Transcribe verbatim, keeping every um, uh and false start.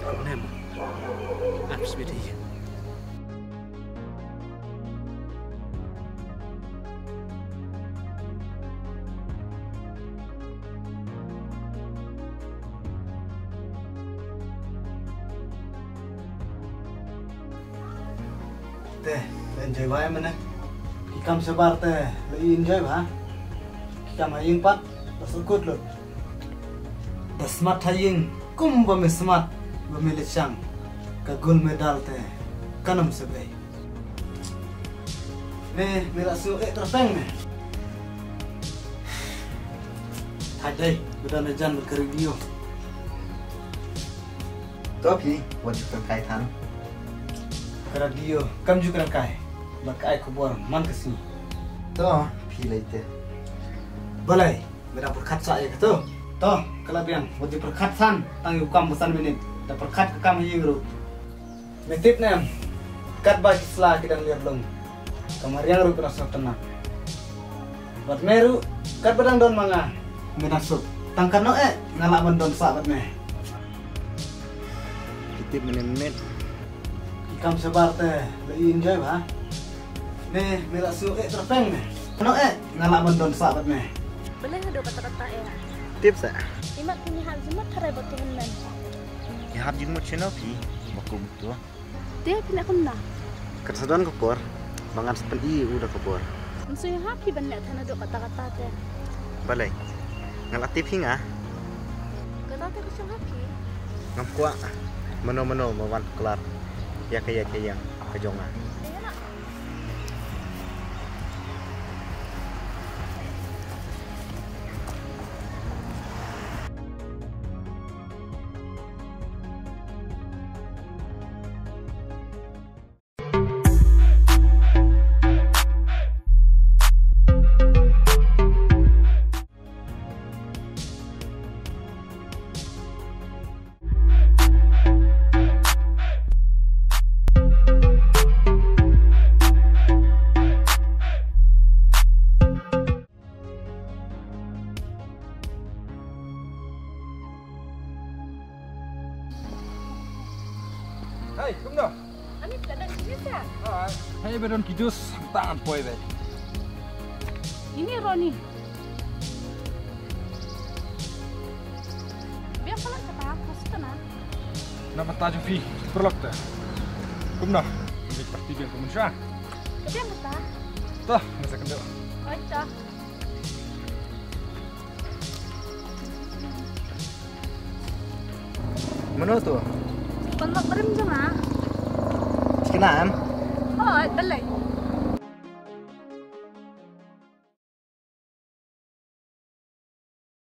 Lem. Ap sbiti. Te, la enjoy bha ïa mane. Ki kam shabar te, la enjoy bha. Ki kam ha ïing pat, la sukut lut. Da smat ha ïing, kum ba me smat, ba me leit shang. Ka gold medal te, kan ym sa bei. Me, me la shu eh tyrpeng me. Hai dei, ba don hajan bad ka radio. To phi, wat ju kren kai than. Ka radio, kam ju kren kai. Bad ka ai khubor man ka sngi. To, phi lei te. Balei, me da pyrkhat sa ïa ka to. To, ka la biang, wat ju pyrkhat san, tang ïa u kam ba san minit. Da pyrkhat ka kam ha ïing ruh. Me tip ne em, katba ki sla ki dang lir lum, ka mariang ruh ka dang sngewtynnat. Bad me ruh, katba dang don ma nga, me dang suk. Tang kano eh, nga lah ban don sah bad me. Ki tip mynne mynne. Ki kam shabar te, la enjoy bha. Me, me la shu eh tyrpeng me. Kano eh, nga lah ban don sah bad me. Balei haduh katta katta eh. Tip sa. Imat kini hal jimat tharai bad tu hynmen. Ki hap jingmut shano phi, ba kum tu. Te phi leh kumno? Kan sa don ka por ba ngan sa pyni ïa u da ka bor. Ym sngewsih ha phi ban leh than haduh katta katta te. Balei? Nga la tip hi nga. Kata te ka shong ha phi. Ngam kwah mano mano ba wan pynkylla ïa ka ïa ka ïa ka jong nga. Te ïa na. Hai, kumno? Ani pla don ki juice ya? Hai, ba don ki juice, tang poi be. Ini Ronnie. Biang pala kata, maksud na? Na mata jong phi, perlok ta. Kumno? Ambil parti biang kumun sha. Biang kata. Toh, masa kendo. Oi, toh. Mano tu? Pynlok barim jong nga. Kena em? Hoi, balei?